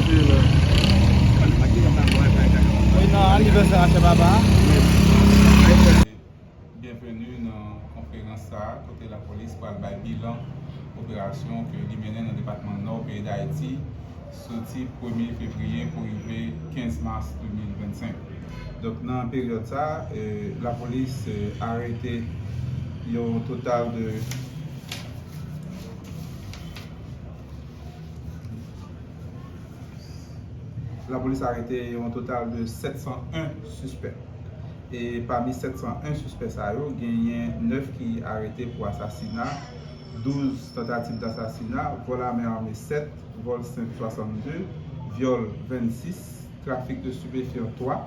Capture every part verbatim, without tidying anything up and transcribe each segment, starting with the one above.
Wi, nan anivèsè a chè papa. Byenveni nan konferans sa a, kote lapolis pral bay bilan operasyon ke li mennen nan depatman Nò peyi Dayiti, soti premye fevriye pou rive kenz mas de mil vennsenk. Donk, nan peryòd sa a, eh, lapolis, eh, arete yon total de Lapolis arete yon total de sèt san en sispè. E pami sèt san en sispè sa yo, genyen nèf ki arete pou asasina, douz tantativ dasasina, vòl ame ame sèt, vòl senp swasannde, vyòl vennsis, trafik de stipefyan twa,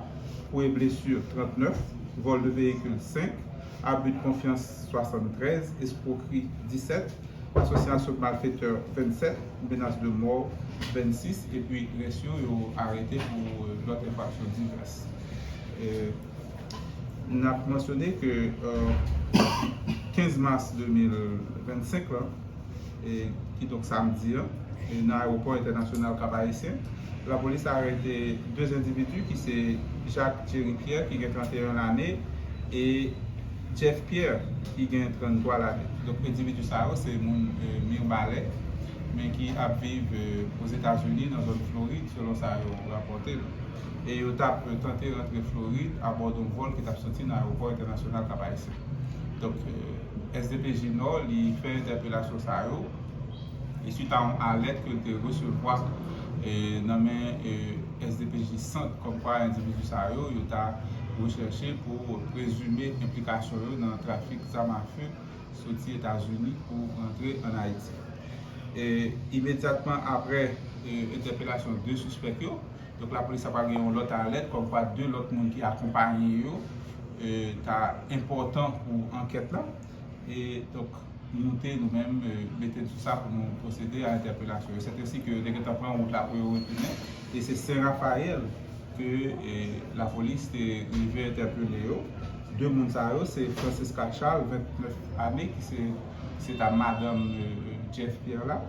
kouye blesi trannèf, vòl de veyikil senk, abi de konfyans swasanntrèz, eskwokri disèt, asosyasyon malfetè vennsèt, menas de mò vennsis, epi rès yo, yo arete pou, eh, lòt enfraksyon divès. Eh, n ap mansyone ke, eh, kenz mas de mil vennsenk la, eh, kidonk samdi an, eh, nan ayewopò entènasyonal Kap Ayisyen, lapolis arete de endividi ki se Jacques Jerry Pierre ki gen trannteyen lane e Jeff Pierre ki gen tranntwa lane. Donk, endividi sa yo se moun, eh, Mirbalè, men ki ap viv, eh, Ozetazini, nan zòn Florid, selon sa yo rapòte l. E yo t ap, eh, tante rantre Florid abò yon vòl ki t ap soti nan ayewopò entènasyonal Kap Ayisyen. Donk, eh, S D P J Nò, li fè entèpelasyon sa yo, e swit a yon alèt ke l te resevwa, eh, nan men, eh, S D P J Sant, kòmkwa endividi sa yo, yo ta rechèche pou prezime enplikasyon yo nan trafik zam afe soti Etazini pou rantre ann Ayiti. E imedyatman apre, eh, entèpelasyon de sispèk yo, donk, lapolis ta pral gen yon lòt alèt, kòmkwa de lòt moun ki akonpaye yo, eh, ta enpòtan pou ankèt la. E donk, nou te, nou menm, eh, mete n sou sa pou nou pwosede a entèpelasyon yo. Sèt ensi ke yo te gentan pran wout la pou yo retounen. E se Sen Rafayèl ke, eh, lapolis te rive entèpele yo. De moun sa yo, se Francisca Charles, vennèf ane, ki se, se ta madanm, eh, Jeff Pierre la,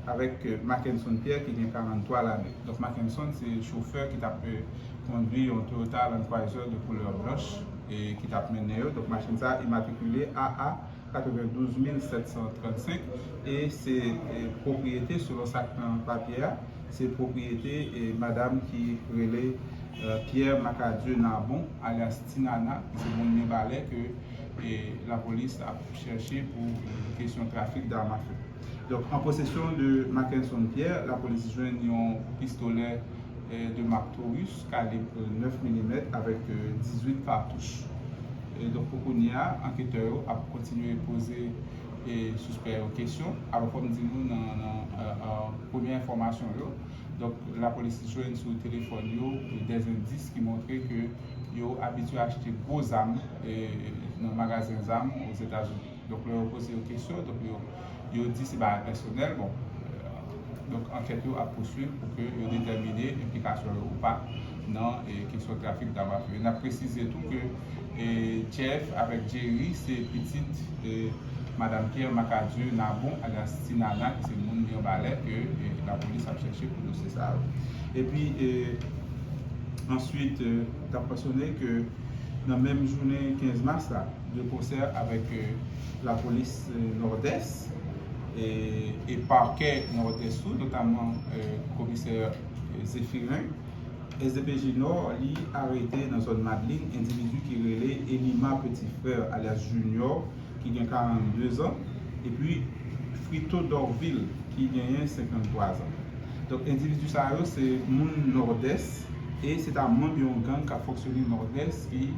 avèk, eh, Mackenson Pierre, ki gen karanntwa lane. Donk, Mackenson, se chofè ki t ap, eh, kondwi yon Toyota Land Cruiser de koulè blanch, e ki t ap mennen yo. Donk, machin sa a imatrikile A A katrevendouz mil sèt san trannsenk, e se, e, pwopriyete, selon sa k nan papye a, se pwopriyete, e, madanm ki rele, e, Pierre Macadieu Narbon, alyas Ti Nana, ki se moun Mibalè ke, e, lapolis ap chèche pou, e, kesyon trafik dam afe. Donk, an posesyon de Mackenson Pierre, lapolis jwenn yon pistolè, eh, de mak Taurus, kalib nèf milimèt, avèk, eh, dizuit katouch. E donk, pou kounye a, anketè yo ap kontinye poze, eh, sispè yo kesyon. Alò, fò m di nou nan, nan, eh, eh, premye enfòmasyon yo, donk, lapolis jwenn sou telefòn yo, eh, dè endis ki montre ke yo abitye achte gwo zam, eh, nan magazen zam Ozetazini. Donk, lè yo poze yo kesyon, donk, yo, yo di se bagay pèsonèl. Bon, euh, donk, ankèt yo ap pouswiv pou ke yo detèmine enplikasyon yo ou pa nan, eh, kesyon trafik dam afe. N ap presize tou ke, eh, Jeff avèk Jerry se pitit, eh, madanm Pierre Macadieu Narbon, alyas Ti Nana, ki se moun Mibalè ke, eh, lapolis ap chèche pou dosye sa yo. Epi, eh, answit, eh, n ap mansyone ke nan menm jounen kenz mas la, de konsè avèk, eh, lapolis, eh, Nòdès e, e pakè Nòdès tou, notaman, eh, komisè, eh, Zéphirin, S D P J Nò, li arete nan zòn Madlin endividi ki rele Elima Petit Frère, alyas Junior, ki gen karannde zan, epi Frito Dorvil, ki genyen senkanntwa zan. Donk, endividi sa yo se moun Nòdès e se ta manm yon gang k ap fonksyone Nòdès ki,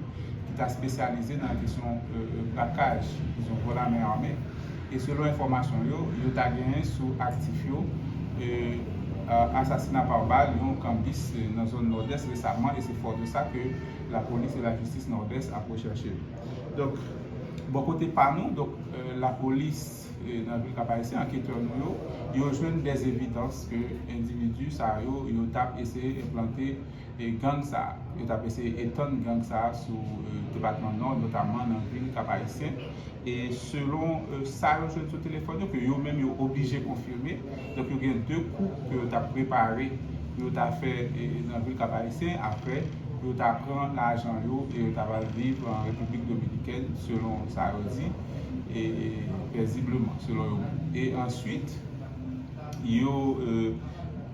ki ta espesyalize nan kesyon, eh, eh, brakaj, dizon, vòl a men ame. E selon enfòmasyon yo, yo ta genyen sou aktif yo, eh, eh, asasina pa bal yon kanbis, eh, nan zòn Nòdès resaman, e se fò de sa ke lapolis e lajistis Nòdès ap rechèche. Donk, bò kote pa nou, donk, eh, lapolis, eh, nan vil Kap Ayisyen, anketè nou yo, yo jwenn dè evidans ke endividi sa yo, yo t ap eseye enplante, eh, gang sa a. Yo t ap eseye etann gang sa a sou, eh, depatman Nò, notaman nan vil Kap Ayisyen. E selon, eh, sa yo jwenn sou telefòn yo, ke yo menm yo oblije konfime, donk yo gen de kou ke yo t ap prepare pou yo ta fè e, nan vil Kap Ayisyen, apre pou yo ta pran lajan yo e yo ta pral viv an Repiblik Dominikèn, selon sa yo di, e, e, pezibleman, selon yo menm. E answit, yo e,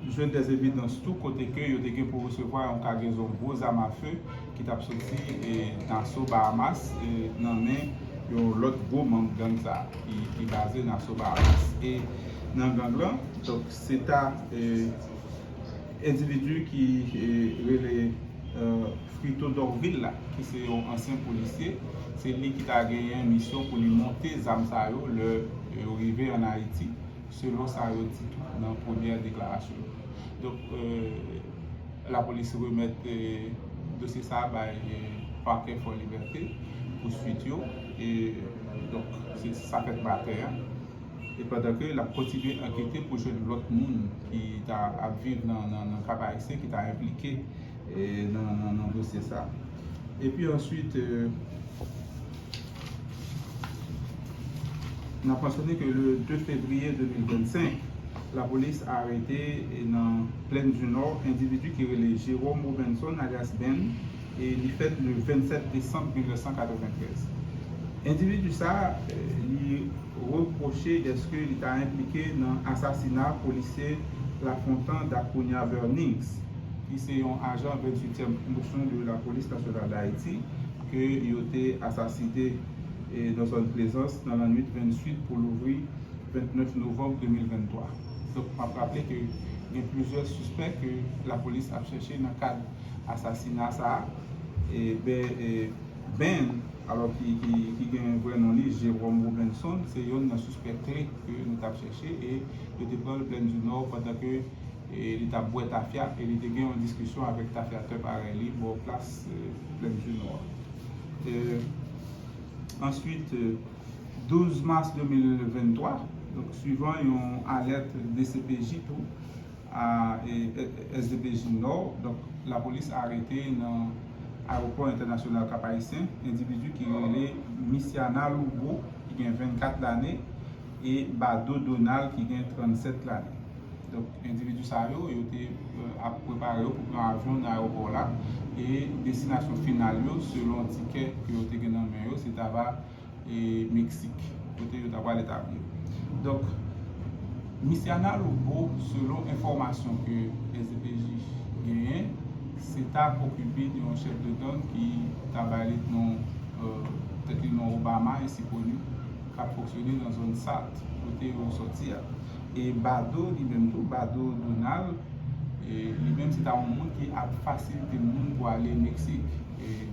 jwenn dèzevidans tou kote ke yo te gen pou resevwa yon kagezon gwo zam afe ki t ap soti e, Nassau Bahamas e, nan men yon lòt gwo manm gang sa a ki, ki baze Nassau Bahamas. E nan gang lan, donk, se ta e, endividi ki e, rele e, Frito Dorvil la, ki se yon ansyen polisye, se li ki ta genyen misyon pou li monte zam sa yo lè yo rive ann Ayiti, selon sa yo di tou nan premyè deklarasyon yo. Donk, e, lapolis remèt e, dosye sa a bay e, pakè Fò Libète pou swit yo. E, donk, se sa fèt maten an. E pandan ke l ap kontinye ankete pou jwenn lòt moun ki ta ap viv nan, nan, nan Kap Ayisyen ki ta enplike e, nan, nan, nan dosye sa. Epi answit, e, n ap mansyone ke le de fevriye de mil vennsenk, lapolis arete e, nan Plèn di Nò endividi ki rele Jérôme Robinson alyas Ben, e li fèt le vennsèt desanm mil nèf san katreventrèz. Endividi sa a, e, li repwoche dèske li ta enplike nan asasina polisye Lafontan Dacunia Vernix, ki se yon ajan venntuityèm pwomosyon de Lapolis Nasyonal d Ayiti, ke yo te asasine e, nan zòn Plezans nan lannwit venntuit pou louvri vennèf novanm de mil venntwa. Donk, m ap raple ke gen plizyè sispè ke lapolis ap chèche nan kad asasina sa a. E, ben, e, Ben, alò ki, ki, ki gen vrè non li, Jérôme Robinson, se youn nan sispè kle ke nou t ap chèche e yo te pran l Plèn di Nò pandan ke e, li t ap bwè tafya e li te gen yon diskisyon avèk tafyatè parèy li bò plas e, Plèn di Nò. E, answit, e, douz mas de mil venntwa, donk, swivan yon alèt D C P J tou, a, e, e, S D P J Nò, donk, lapolis arete nan Ayewopò Entènasyonal Kap Ayisyen endividi ki rele Misiana Loubeau, ki gen vennkat lane, e Bado Donald, ki gen trannsèt lane. Donk, endividi sa yo, yo te e, ap prepare yo pou pran avyon nan ayewopò la, e destinasyon final yo, selon tikè ke yo te gen nan men yo, se ta va e, Meksik, kote yo ta pral etabli yo. Donk, Misiana Loubeau, selon enfòmasyon ke S D P J genyen, se ta pokipin yon chèf de gang ki ta bay li non, e, tèt li non Obama, ensi koni, k ap fonksyone nan zòn Sat, kote yo sòti a. E Bado, li menm tou, Bado Donald, e li menm se ta yon moun ki ap fasilite moun pou ale Meksik. E,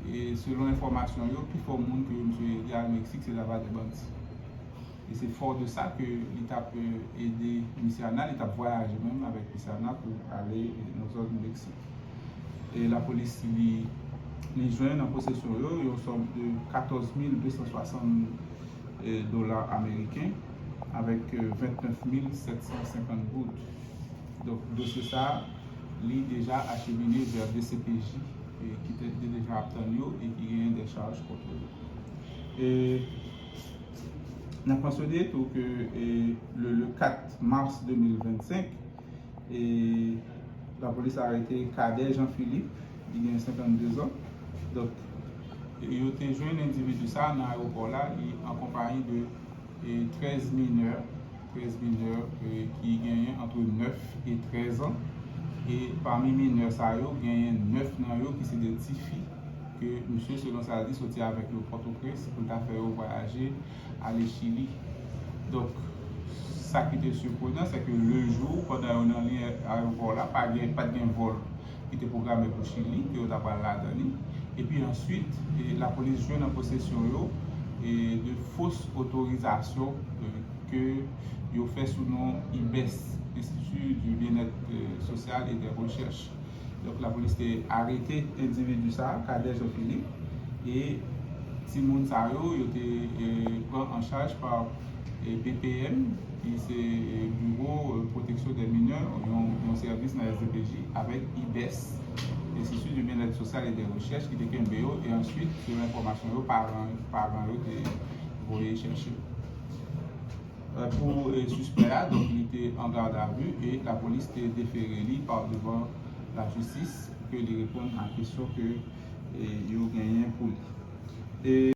e selon enfòmasyon yo, pifò moun ke misye ede al Meksik se ta va de bandi. E se fò de sa ke li t ap e, ede Misiana, li t ap vwayaje menm avèk Misiana pou ale e, nan zòn Meksik. E lapolis li, li jwenn an posesyon yo yon sòm de katòz mil de san swasann e, dola ameriken avèk e, vennèf mil sèt san senkant goud. Donk, dosye sa a, li deja achemine vè D C P J, e, ki te, te deja ap tann yo e ki genyen de chaj kont yo. E, n ap mansyone tou ke e, le, le kat mas de mil vennsenk, e, lapolis arete Cadet Jean Philippe, li gen senkannde zan. Donk, e, yo te jwenn endividi sa a nan ayewopò la, li an konpayi de e, trèz minè, trèz minè e, ki genyen ant nèf e trèz an. E pami minè sa yo, genyen nèf nan yo ki se de tifi ke misye, selon sa l di, soti avèk yo Pòtoprens pou l ta fè yo vwayaje ale Chili. Donk, sa ki te siprenan, se ke le jou, pandan yo nan liy ayewopò la, pa gen, pa t gen vòl ki te pwograme pou Chili, ke yo ta pral ladan li. Epi answit, e, lapolis jwenn an posesyon yo e, de fos otorizasyon e, ke yo fè sou non IBES, Institut du Bien-être e, Social et des Recherches. Donk, lapolis te arete endividi sa a, Cadet Jean Philippe, e timoun sa yo, yo te e, pran an chaj pa e, B P M, ki se e, Bureau e, Protection des Mineurs, yon, yon sèvis nan S D P J, avèk IBES, Institut du Bien-être Social et des Recherches, ki te kenbe yo, e answit, selon enfòmasyon yo, paran, paran yo te voye chèche yo. Pou e, sispè a, donk, li te an gadavi e lapolis te defere li pa devan lajistis pou ke li reponn a kesyon ke e, yo genyen pou li. E